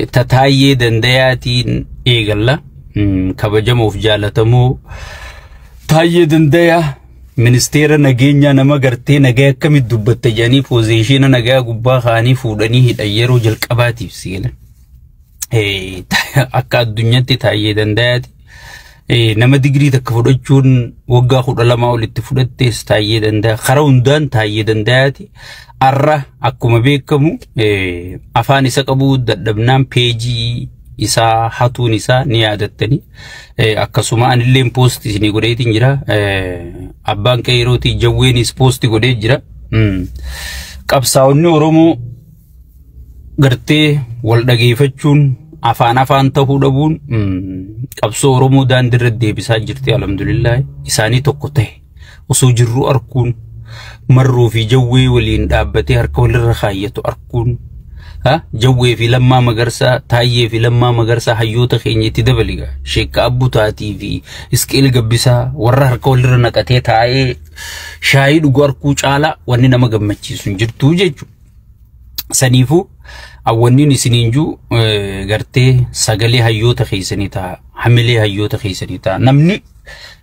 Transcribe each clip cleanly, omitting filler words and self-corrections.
Tataayyee Dandayaatiin eegalla. Kabajamuuf jaalatamoo Taayyee Dandayaa, ministeera nageenyaa, nama gartee nagaa akkamitti dubbatte jedhanii position nagaa gubbaa kaanii fuudhanii hidhan yeroo jalqabaatiif seena. Akka addunyaatti Taayyee Dandayaati. Nama digirii takka fudhachuun waggaa 12 olitti fudhattees Taayyee Dandayaa. Karaa hundaan Taayyee Dandayaati. Arra akkuma beekamu afaan isa qabuu dadhabnaan peejii isaa hatuun isaa ni yaadattani. Akkasuma anillee post isinii godheetiin jira. Abbaan qeerootii jawweenis post godhee jira. Qabsaa'onni Oromoo gartee wal dhageeffachuun, afaan afaan ta'uu dhabuun qabsoo Oromoo daandiirra deebisaa jirti, alhamdulillah. Isaanii tokko ta'e osoo jirru arkuun, Marroo fi Jawwee waliin dhaabbatee harka walirra kaayyatu arkuun, Jawwee fi Lammaa Magarsaa, Taayyee fi Lammaa Magarsaa, hayyoota keenya itti dabaliga, Sheekka Abbutaatii fi Isqeel Gabbisaa warra harka walirra naqatee taa'ee shaayii dhugu arkuu caalaa wanni nama gammachiisu hin jirtu jechuudha. Saniifuu awwanniin isiniin juu gartee sagalee hayyoota keessanii ta'a, hamilee hayyoota keessanii ta'a. Namni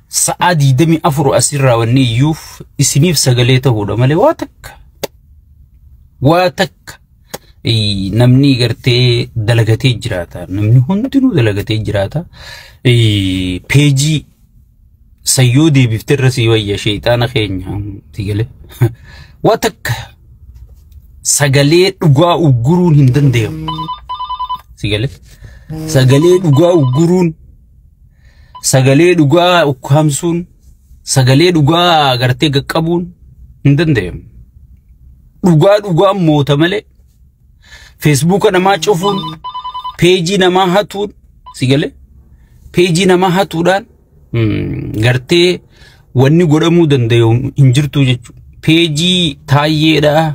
sa'aa 24 asirraa wanni iyyuuf isiniif sagalee ta'uudha malee waa takka. Waa takka namni gartee dalagatee jiraata. Namni hundinuu dalagatee jiraata. Peejii sayyoo deebiftee irra sii wayya, sheexaana keenya sigalee. Waa takka sagalee dhugaa ugguruun hin danda'amu. Sigalee sagalee dhugaa ugguruun, sagalee dhugaa ukkaamsuun, sagalee dhugaa gartee qaqqabuun hin danda'amu. Dhugaa dhugaan moota malee Feesbuuka namaa cufuun, peejii namaa hatuun, sigalee peejii namaa hatuudhaan gartee wanni godhamuu danda'u hin jirtu jechuudha. Peejii Taayyeedhaa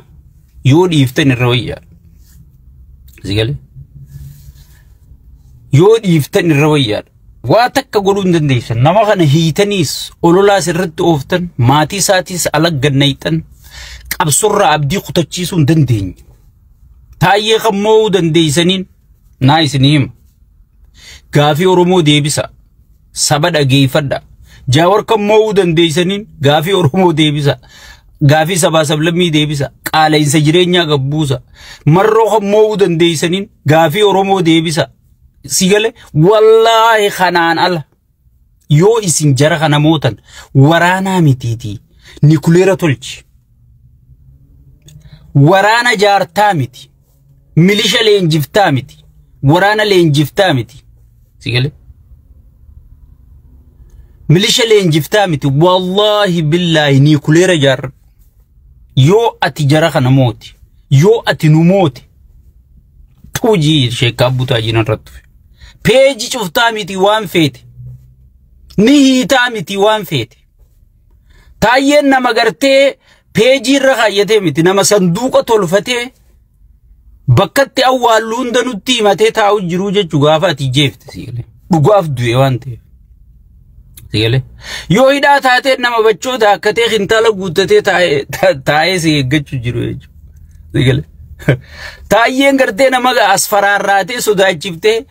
yoo dhiiftan irra wayyaa. Sigalee yoo dhiiftan irra wayyaadha. Waa takka godhuu hin dandeessan. Nama kana hiitaniis ololaas irratti ooftan, maatii isaatiis alaggannayxan, qabsorraa abdii kutachiisuu hin dandeenye. Taayyee kan moo'uu dandeessaniin naa isinii hima. Gaafii Oromoo deebisa. Saba dhageeffadha. Jaawar kan moo'uu dandeessaniin gaafii Oromoo deebisa. Gaafii sabaa sablammii deebisa. Qaala'insa jireenyaa gabbuusa. Marroo kan moo'uu dandeessaniin gaafii Oromoo deebisa. Sigale wallaahi kanaan ala yoo isin jara kana mootan waraanaa mitiitii nikuleera tolchi. Waraana jaartaa miti. Milisha leenjiftaa miti. Waraana leenjiftaa miti. Sigale. Milisha leenjiftaa miti. Wallaahi billaahi nikuleera jaarra. Yoo ati jara kana mooti. Yoo ati nu moote. Tuujii sheekkaa butaa jiran irratti. Peeji cuftaa miti waan feete. Ni hiitaa miti waan feete. Taayyeen nama gartee peejii irra kaayyatee miti, nama sanduuqa tolfatee bakkatti awwaallu hunda nutti himatee taa'u jiru jechuu gaafa ati jeefte, sigalee. Dhugaaf du'e waan ta'eef. Sigalee. Yoo hidhaa taatee nama bachoota akkatee kintaala guuttatee taa'ee si eeggachuu jiru jechuudha. Sigalee. Taayyeen gartee nama as faraarraatee sodaachiftee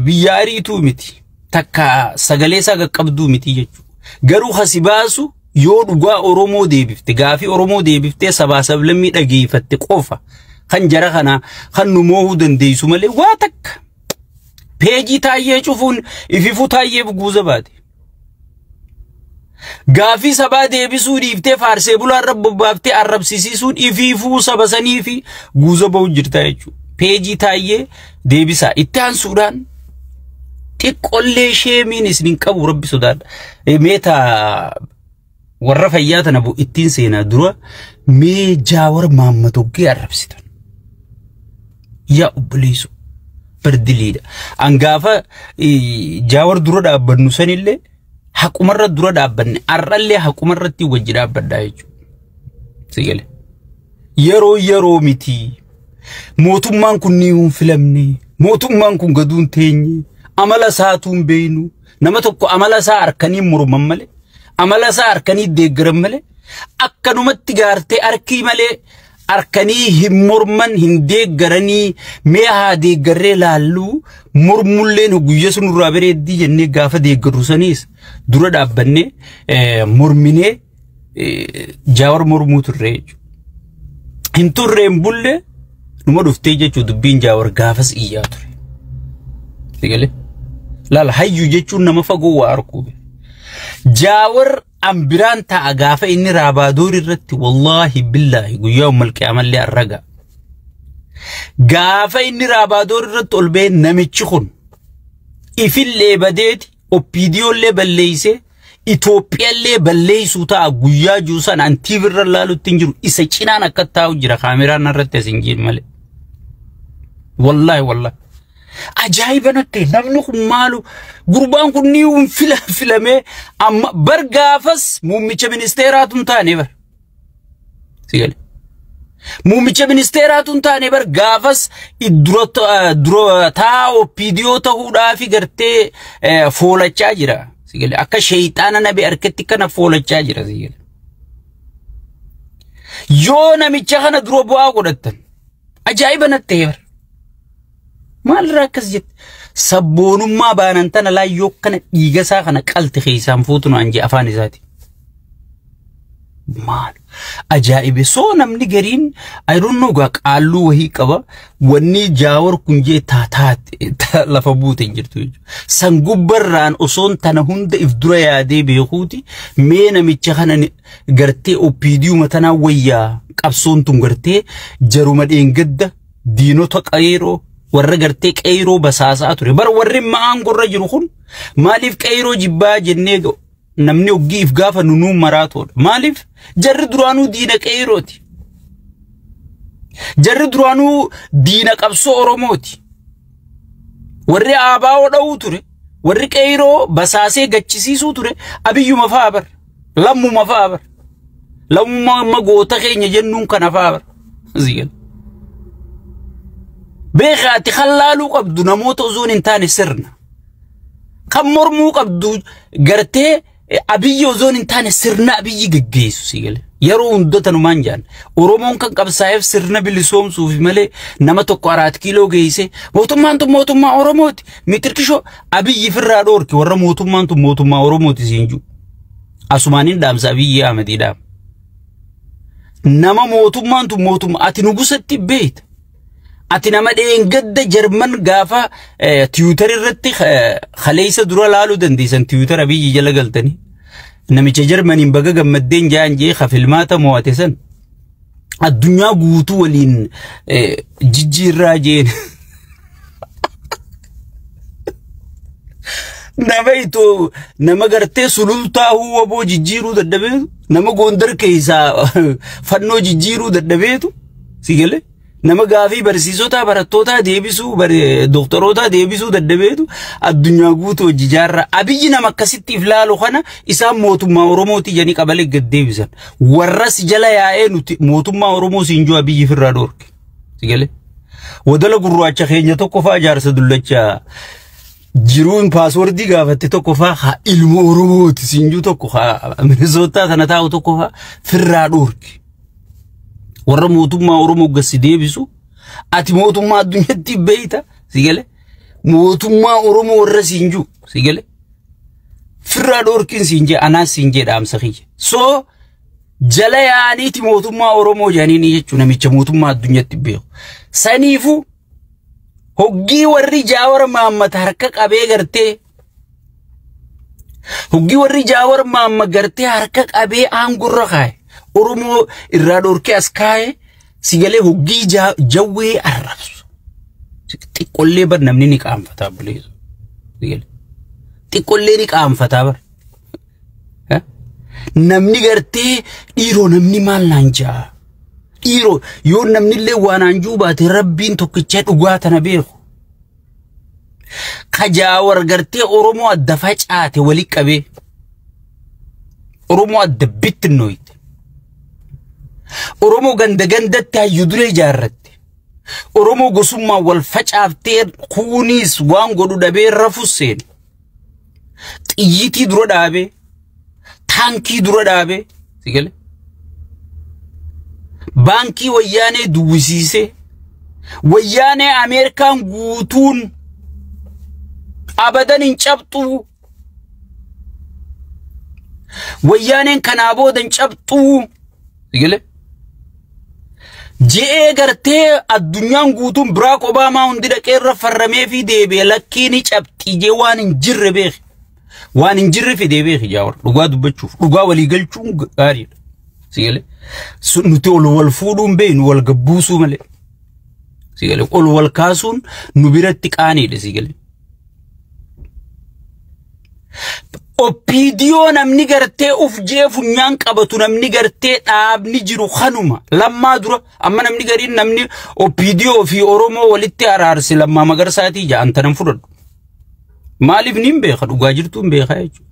biyya ariituu miti. Takka sagalee isaa qaqqabduu miti jechuudha. Garuu hasi baasu yoo dhugaa Oromoo deebifte, gaafii Oromoo deebiftee sabaa sablammii dhageeffatte qofa kan jara kana kan nu moohuu dandeessu malee waa takka. Peejii Taayyee cufuun ififuu Taayyeef guuza baate. Gaafii sabaa deebisuu dhiiftee faarsee bulaa irra bobbaaftee arrabsisiisuun ifiifuu saba sanii fi guuza ba'u jirta jechuudha. Peejii Taayyee deebisaa. Itti aansuudhaan xiqqollee sheemiin isin hin qabu, rabbi sodaadha. Meeta warra fayyaa tana ittiin seenaa dura mee Jaawar Maammatoggee arrabsitan. Yaa obboleessu, bardiliidha. An gaafa Jaawar dura dhaabbannu sanillee haqumarra dura dhaabbanne, har'allee haqumarratti wajji dhaabbadhaa jechuudha. Sigale. Yeroo yeroo miti. Mootummaan kun ni hin filamne. Mootummaan kun gaduun teenye. Amala isaatuu hin beeknu. Nama tokko amala isaa harkanii morman malee, amala isaa harkanii deeggaran malee, akkanumatti gaartee harkii malee Arkanii hin morman hin deeggaranii mee haa deeggarree laalluu mormulleen guyyaa sun irraa bareeddii jennee gaafa deeggarru saniis dura dhaabbannee morminee Jaawar mormuu turre jechuudha. Hin turre hin bulle numa dhuftee jechuudha dubbiin Jaawar gaafas iyyaa ture. Sigalee laala hayyuu jechuun nama fagoo waa arguu. Jaawar an biraan ta'a gaafa inni raabaadoor irratti wallaahi billaahi guyyaa ummal qiyaamallee arraga. Gaafa inni raabaadoor irratti ol ba'e namichi kun ifillee badeeti oppiidiyoollee balleeyse Itoophiyaallee balleeysuu ta'a guyyaa juusan an TV irra laalutti hin jiru isa cinaan akka taa'u jira kaameraan irratti as hin jiru malee. Wallaahi wallaahi. Ajaa'iba natti namni kun maalu gurbaan kun ni filamee amma bar gaafas muummicha ministeeraatu hin taane bar. Sigale. Muummicha ministeeraatu hin taane bar gaafas dura taa OPDO ta'uudhaaf gartee foolachaa jira. Sigale akka sheeyxaana nabi harkatti kana foolachaa jira sigale. Yoo namicha kana dura bu'aa godhattan ajaa'iba natti bar. Maalirraa akkas jette sabboonummaa baanan tana laayyoo kana dhiiga isaa kana qalti keessaan fuutu naan jee afaan isaati. Maal ajaa'ibe soo namni gariin I don't know gaa qaalluu wahii qaba wanni Jaawar kun jee taataate lafa buute hin jirtu jechuudha. San gubbarraan osoon tana hunda if dura yaadee beekuuti mee namicha kana gartee OPDU tanaa wayyaa qabsoon tun gartee jaruma dheengadda diinota qeeroo warra gartee qeeroo basaasaa ture bar warri ma'aan gorra jiru kun maaliif qeeroo jibbaa jennee namni oggiif gaafa nunuu maraatoodha. Maaliif jarri duraanuu diina qeerooti. Jarri duraanuu diina qabsoo Oromooti. Warri aabaa'oo dha'uu ture warri qeeroo basaasee gachisiisuu ture abiyyuma fa'aa bar lammuma fa'aa bar lammuma goota keenya jennuun kana fa'aa bar. Beekaati kan laaluu qabdu namoota osoo hin taane sirna. Kan mormuu qabdu gartee abiyyi osoo hin taane sirna abiyyi geggeessu sigale. Yeroo hunda tanumaan jaan Oromoon kan qabsaa'eef sirna bilisoomsuuf malee nama tokko 4 kiiloo geesse mootummaan tun mootummaa Oromooti. Mitirkishoo abiyyi firraa dhoorki warra mootummaan tun mootummaa Oromooti siin jiru. Asumaaniin dhaamsa Abiyyi Ahmedii dhaama. Nama mootummaan tun mootummaa ati nugusatti beekta. Ati nama dheengadda Jarman gaafa Tiwiitar irratti kaleessa dura laaluu dandeessan Tiwiitar Abiyyi jala galtanii. Namicha Jarmaniin baga gammaddeen jaan jee kafilmaata mo'ate san addunyaa guutuu waliin jijjiirraa jeen. Nama itoo nama gartee sulultaa huwwaboo jijjiiruu dadhabeetu nama Gondar keessaa fannoo jijjiiruu dadhabeetu si galee. Nama gaafii barsiisotaa barattootaa deebisuu dooktorootaa deebisuu dadhabeetu addunyaa guutuu hojii jaarraa abiyyi nama akkasitti if laalu kana isaan mootummaa Oromooti jedhanii qabalee gad deebisan. Warras jala yaa'ee nuti mootummaa Oromoo siin jiru abiyyi firraa dhoorke. Si galee wadala gurraacha keenya tokko fa'aa jaarsa dullachaa jiruun paaswordii gaafatte tokko fa'aa haa ilma Oromooti siin jiru tokko haa Minisootaa kana taa'u tokko fa'aa firraa dhoorke. Warra mootummaa Oromoo gassi deebisu ati mootummaa addunyaatti beeyta si galee mootummaa Oromoo warra siin jiru si galee firraa dhoorkiin siin jee anaas siin jee dhaamsa kiyya. So jala yaaniiti mootummaa Oromoo jedhanii jechuun namicha mootummaa addunyaatti beeku. Saniifuu hoggii warri Jaawar Mahammad harka qabee gartee hoggii warri Jaawar Mahammad gartee harka qabee aangorra kaa'e. Oromoo irraa dhoorkee as kaa'e si galee hoggii jawwee arrabsu. Xiqqollee bar namni ni qaanfataa buleessu. Xiqqollee ni qaanfataa bar. Namni gartee dhiiroo namni maal naan jaa. Dhiiroo yoo namni illee waan naan juu baate rabbiin tokkicha dhugaa tana beeku. Ka Jaawar gartee Oromoo adda facaate walii qabee. Oromoo adda bittinnooyte. Oromoo ganda gandatti hayyuu duree ijaarratte. Oromoo gosummaa wal facaaftee kuunis waan godhu dhabee rafus seene. Xiyyitii dura dhaabee, taankii dura dhaabee, si galee? Baankii wayyaanee duwwisiisee wayyaanee Ameerikaan guutuun abadan hin cabxuu. Wayyaaneen kanaa booda hin cabxuu. Sigale? Je'ee gartee addunyaan guutuun Barack Obaamaa hundi dhaqee irra farramee fi deebi'e lakkii ni cabxii jee waan hin jirre beeki. Waan hin jirre fidee beeki Jaawar. Dhugaa dubbachuuf dhugaa walii galchuun gaariidha. Sigale? Nuti ol wal fuudhuun beeknu wal gabbuusuu malee. Sigale? Ol wal kaasuun nu biratti qaaniidha sigale. OPDO namni gartee uf jee funyaan qabatu namni gartee dhaabni jiru kanuma lammaa dura amma namni gariin namni OPDO fi Oromoo walitti araarse Lammaa Magarsaatii ja'an tanan fudhadhu. Maaliif niin beeka dhugaa jirtu hin beeka jechuudha.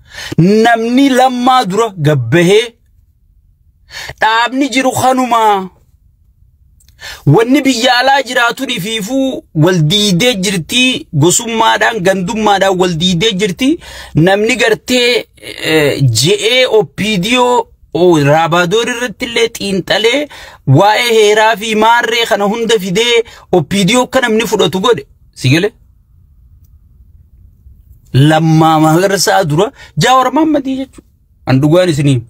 Namni lammaa dura gabbahee dhaabni jiru kanuma. Wanni biyya alaa jiraatuun ifiifuu wal diidee jirti gosummaadhaan gandummaadhaan wal diidee jirti namni gartee je'ee OPDO Raabaadoor irratti illee xiinxalee waa'ee heeraa fi maarree kana hunda fidee OPDO akka namni fudhatu godhe si galee. Lammaa Magarsaa dura Jaawar Mahammadii jechuudha. An dhugaan isinii hima.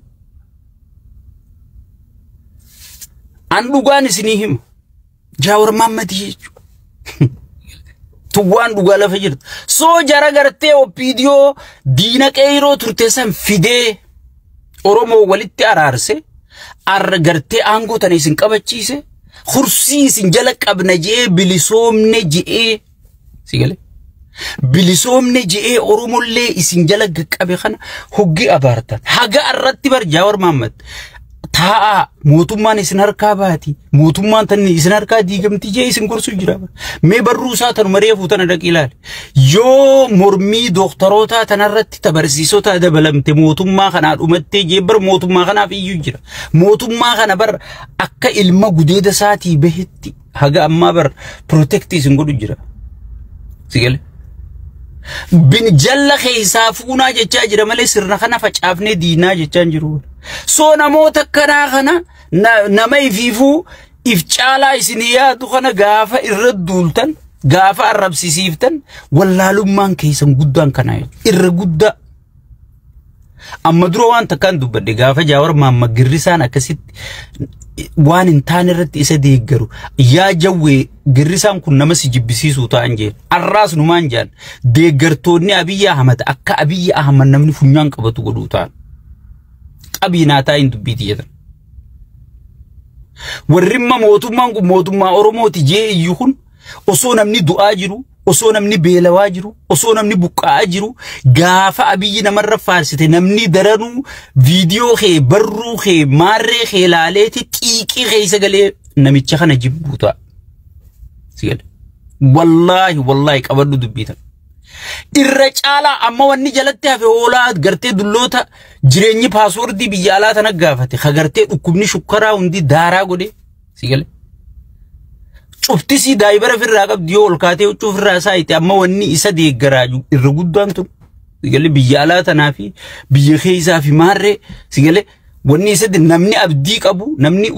An dhugaan isinii hima. Jaawar Mahammadii jechuudha. Tuwwaan dhugaa lafa jirtu. Soo jara gartee OPDO diina qeeroo turte san fidee Oromoo walitti araarse arra gartee aangoo tana isin qabachiise hursii isin jala qabna je'ee bilisoomne je'ee si galee. Bilisoomne je'ee Oromollee isin jala qabe kana hoggi abaartan. Haga irratti bar Jaawar Mahammad taa'aa mootummaan isin harkaa baati mootummaan tan isin harkaa diigamti jee isin gorsu jira. Mee barruu isaa tanuma reefuu tana dhaqi ilaali. Yoo mormii dooktarootaa tanarratti tabarsiisota dabalamte mootummaa kanaa dhumattee jee bar mootummaa kanaaf iyyuu jira. Mootummaa kana bar akka ilma gudeeda isaatii bahetti haga ammaa bar protect isin godhu jira. Si galee? Bin jalla keessaa fuunaa jechaa jira malee sirna kana facaafnee diinaa jechaa hin jiru. Soo namoota akkanaa kana nama ifiifuu if caalaa isin yaadu kana gaafa irra duultan gaafa arrabsisiiftan wallaalummaan keessan guddaan kana jechuudha. Irra guddaa. Amma dura waan takkaan dubbadhe gaafa Jaawar Mahammad Girrisaan akkasitti waan hin taane irratti isa deeggaru yaa jawwee Girrisaan kun nama si jibbisiisuu ta'an jeen arraas numaan jaan deeggartoonni Abiyyi Ahmad akka Abiyyi Ahmad namni funyaan qabatu godhuu ta'an qabiinaa taa'in dubbiiti jedhan. Warrimma mootummaan kun mootummaa Oromooti jee iyyuu kun osoo namni du'aa jiru osoo namni beelawaa jiru osoo namni buqqa'aa jiru gaafa Abiyyi namarra faarsite namni daranuu viidiyoo kee barruu kee maarree kee laaleeti xiiqii keessa galee namicha kana jibbuu ta'a. Si gale. Wallaahi wallaahi qabadhu dubbii tana. Irra caalaa amma wanni jalatti hafe hoolaa gartee dulloota jireenyi paaswoordii biyya alaa tana gaafate ka gartee dhukkubni shukkaraa hundi daaraa godhe si gale. Cuftisii daayibara ofirraa qabdi yoo ol kaatee huccuu ofirraa saayite amma wanni isa deeggaraa irra guddaan tun si gale biyya alaa tanaa fi biyya keessaa fi maarree si gale wanni isa namni abdii qabu namni